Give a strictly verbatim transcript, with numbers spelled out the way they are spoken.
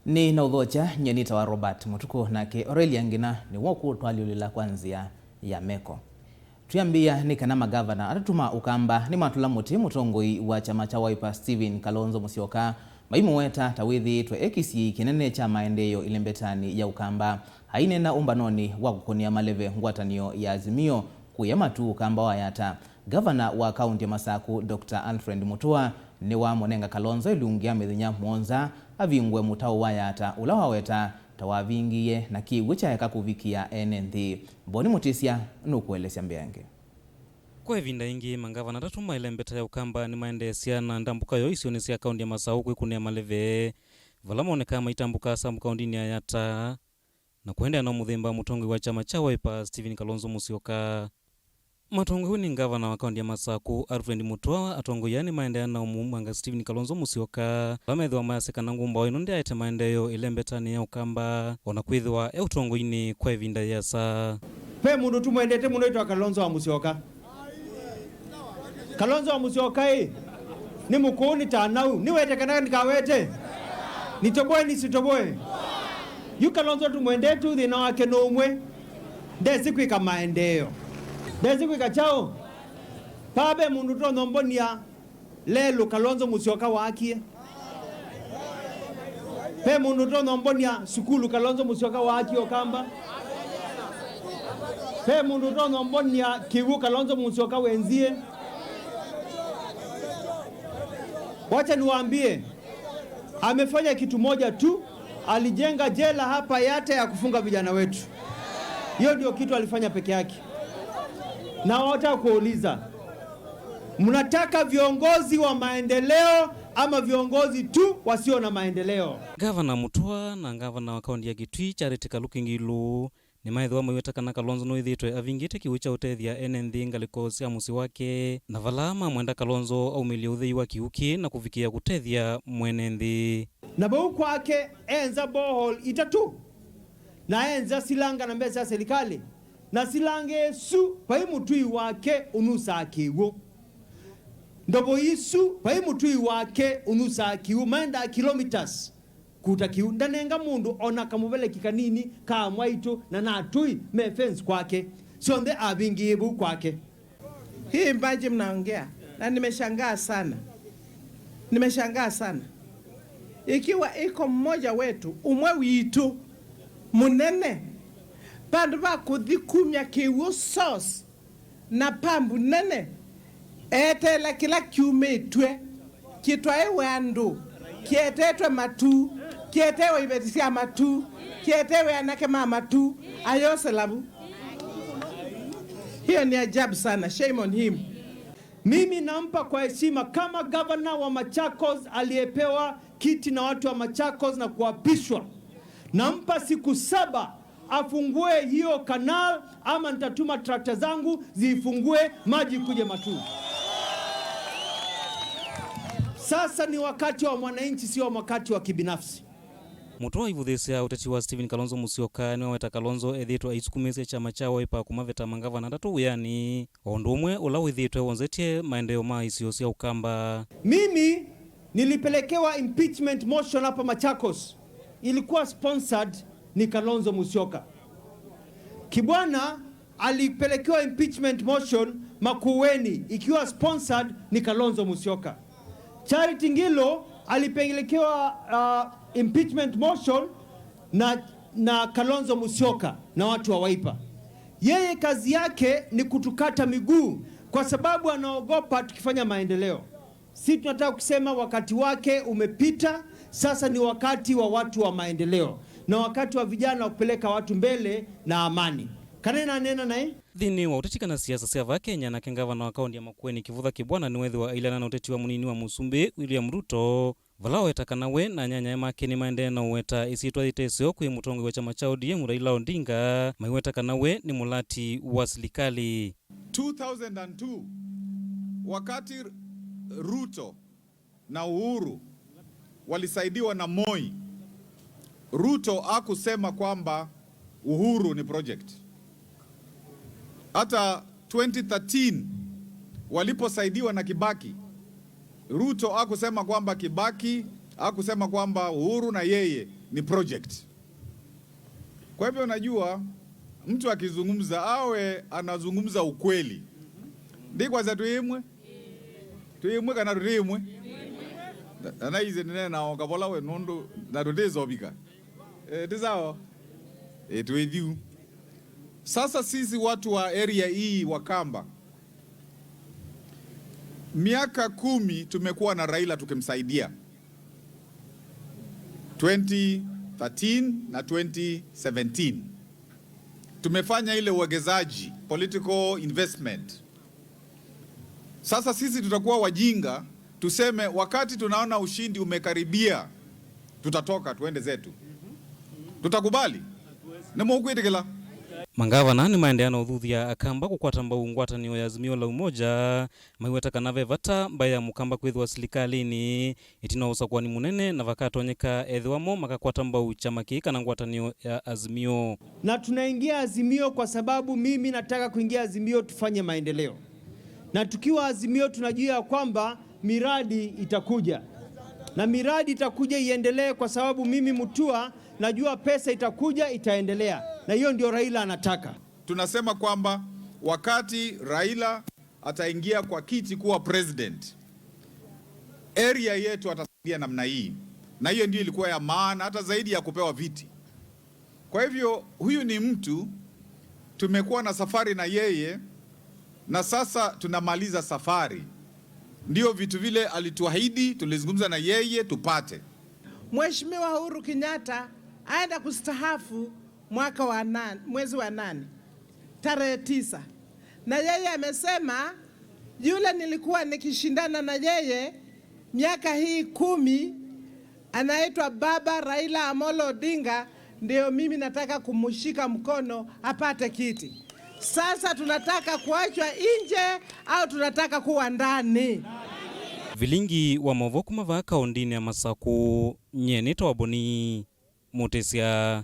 Nĩ na ũthokya, nyie nĩtawa Robert Mũtukũ, nake Aurelia Ngina nĩwe ũkũtwalyũlĩla kwa nzĩa ya meko. Twĩambĩĩa nĩ kana magavana atatũ ma Ũkamba nĩmatũla mũtĩ mũtongoi wa kyama kya Wiper Stephen Kalonzo Musyoka, maimũweta ta wĩthĩĩtwe e kĩsiĩi kĩnene kya maendeeo ĩlembetanĩ ya Ũkamba. Aineena ũmbanonĩ wa kũkũnĩa maleve ngwatanĩo ya Azimio kũya matu Ũkamba wa Yatta, ngavana wa kaũntĩ ya Masaku, Doctor Alfred Mutua, nĩwamũnenga Kalonzo ĩlungu ya mĩthenya mũonza avingũe mũtaũ wa Yatta ũla waweta ta wavingie na kĩw'ũ kyaeka kũvikĩa ene nthĩ. Boni Mũtĩsya nũkũelesya mbeange. Kwa ĩvinda yĩngĩ, mangavana atatũ ma ĩlembeta ya Ũkamba nĩmaendeesya na ndambũka yoo isionĩ sya kaũntĩ ya Masaku kwĩkũnĩa maleve, vala monekaa maitambũka sub kaũntĩnĩ ya Yatta na kũendeea na mũthemba mũtongoi wa kyama kya Wiper, Stephen Kalonzo Musyoka. Matongoew'e nĩ ngavana wa kaũntĩ ya Masaku, Alfred Mutua, atongoi aa nĩmaendeea na ũmũmanga Stephen Kalonzo Musyoka, vala methĩwa mayasya kana ngũmbaũ ĩno ndyaete maendeeo ĩlembetanĩ ya Ũkamba, o na kwĩthĩwa e ũtongoinĩ kwa ĩvinda yĩasa. Ve mũndũ tũmwendete mũno wĩtawa Kalonzo wa Musyoka. Kalonzo wa Musyoka ĩ, nĩ mũkũũ nĩ tanau, nĩwete kana ndikawete? Nitoboe nisitoboe? Yu Kalonzo tũmwendete, thĩna wake nĩ ũmwe, ndesĩ kwĩka maendeeo. Ndesĩ kwĩka kyaũ? Paa ve mũndũ ũtonya ũmbonia lelũ Kalonzo Musyoka waakie? Ve mũndũ ũtonya ũmbonia sukulu Kalonzo Musyoka waakie Ũkamba? Ve mũndũ ũtonya ũmbonia kĩw'ũ Kalonzo Musyoka wenzie? Wacha niwaambie, amefanya kitu moja tu, alijenga jela hapa Yatta ya kufunga vijana wetu. Hiyo ndio kitu alifanya peke yake. Na wataka kuuliza, mnataka viongozi wa maendeleo ama viongozi tu wasio na maendeleo? Ngavana Mutua na ngavana wa kaũntĩ ya Kitui, Charity Kaluki Ngilu, nĩmaethĩwa maiweta kana Kalonzo nũĩthĩĩtwe avingĩte kĩw'ũ kya ũtethya ene nthĩ ngalĩko sya mũsyĩ wake, na vala mamwenda Kalonzo aumĩlye ũthei wa kĩw'ũ kĩĩ na kũvikĩa kũtethya mwene nthĩ. Na vau kwake enza borehole itatũ, na enza silanga na mbesa ya serikali, na silanga ĩsu vai mũtui wake ũnusaa kĩw'ũ. Ndovo isu vai mũtui wake ũnusaa kĩw'ũ, maendaa kilometers kuta kĩw'ũ. Ndanenga mũndũ ona kamũveleki kanini ka mwaitũ na natũi me fence kwake. Syonthe avingĩĩe vau kwake. Hii maji mnaongea, na nimeshangaa sana. Nimeshangaa sana. Ikiwa iko mmoja wetu, umwe witũ, mũnene, vandũ va kũthi kumya kĩw'ũ source, na pambu nene, eteela kĩla kyumĩtw'e, kĩtwaĩwe andũ, kĩetetwe matu, kĩetewe iveti sya matu, kĩetewe anake ma matu, ayose lavu. Hiyo ni ajabu sana. Shame on him. Mimi nampa kwa heshima kama gavana wa Machakos aliyepewa kiti na watu wa Machakos na kuapishwa. Nampa siku saba afungue hiyo canal ama nitatuma trakta zangu ziifungue, maji ikuje Matuu. Sasa ni wakati wa mwananchi, sio wakati wa kibinafsi. Mũtwe wa ivũthĩĩsya ũteti wa Stephen Kalonzo Musyoka nĩwaweta Kalonzo ethĩĩtwe aisukumĩĩsya kyama kya Wiper kũmaveta mangavana atatũ wĩanĩ, o ũndũ ũmwe ũla wĩthĩĩtwe wonzetye maendeeo ma isio sya Ũkamba. Mimi nilipelekewa impeachment motion hapa Machakos, ilikuwa sponsored ni Kalonzo Musyoka. Kibwana alipelekewa impeachment motion Makueni, ikiwa sponsored ni Kalonzo Musyoka. Charity Ngilu alipelekewa, uh, impeachment motion na, na Kalonzo Musyoka na watu wa Wiper. Yeye kazi yake ni kutukata miguu kwa sababu anaogopa tukifanya maendeleo. Si tunataka kusema wakati wake umepita, sasa ni wakati wa watu wa maendeleo na wakati wa vijana wa kupeleka watu mbele na amani. Kana nanena naye? Nthĩnĩ wa ũteti kana siasa sya vaa Kenya, nake ngavana wa kaũntĩ ya Makueni Kivutha Kibwana nĩwethĩwa ailana na ũteti wa mũnini wa mũsumbĩ William Ruto, vala weta kana we na anyanyae make nĩmaendee na ũweta ĩsyĩtwa yĩteseo kwĩ mũtongoi wa kyama kya O D M Raila Odinga, maiweta kana we nĩ mũlati wa silikalĩ. Two thousand and two, wakati Ruto na Uhuru walisaidiwa na Moi, Ruto hakusema kwamba Uhuru ni project. Hata twenty thirteen waliposaidiwa na Kibaki, Ruto hakusema kwamba Kibaki, hakusema kwamba Uhuru na yeye ni project. Kwa hivyo, unajua, mtu akizungumza awe anazungumza ukweli. Ndikwasya twĩ ĩmwe? Twĩ ĩmwe kana tũtĩ ĩmwe? Na, na naĩsĩ nĩneena o kavola we nũndũ na tũtĩsovika. E, ti sawa? E, twĩ ĩthyũ. Sasa sisi watu wa area hii Wakamba, miaka kumi tumekuwa na Raila tukimsaidia. Twenty thirteen na twenty seventeen. Tumefanya ile uwekezaji, political investment. Sasa sisi tutakuwa wajinga, tuseme wakati tunaona ushindi umekaribia, tutatoka, tuende zetu. Tutakubali? Nĩmũkwĩtĩkĩla? Mangavana nĩmaendeea na ũthuthya Akamba kũkwata mbau ngwatanĩo ya Azimio la Umoja, maiweta kana ve vata mbaĩ ya Mũkamba kwĩthĩwa silikalĩnĩ ĩtina wa ũsakũani mũnene, na vakatonyeka ethĩwa mo makakwata mbau kyama kĩĩ kana ngwatanĩo ya Azimio. Na tunaingia Azimio kwa sababu mimi nataka kuingia Azimio tufanye maendeleo. Na tukiwa Azimio tunajua ya kwamba miradi itakuja. Na miradi itakuja iendelee kwa sababu mimi Mutua najua pesa itakuja, itaendelea. Na hiyo ndio Raila anataka. Tunasema kwamba wakati Raila ataingia kwa kiti kuwa president, area yetu atasaidia namna hii. Na hiyo ndio ilikuwa ya maana, hata zaidi ya kupewa viti. Kwa hivyo, huyu ni mtu tumekuwa na safari na yeye, na sasa tunamaliza safari. Ndio vitu vile alituahidi, tulizungumza na yeye tupate. Mheshimiwa Uhuru Kenyatta aenda kustahafu mwaka wa nane, mwezi wa nane, tarehe tisa. Na yeye amesema, yule nilikuwa nikishindana na yeye miaka hii kumi, anaitwa Baba Raila Amolo Odinga, ndio mimi nataka kumshika mkono apate kiti. Sasa tunataka kuachwa nje au tunataka kuwa ndani? Vilingi wa maũvoo kuma vaa kaũndĩnĩ ya Masakũ, nyie nĩtawa Boni Mũtĩsya.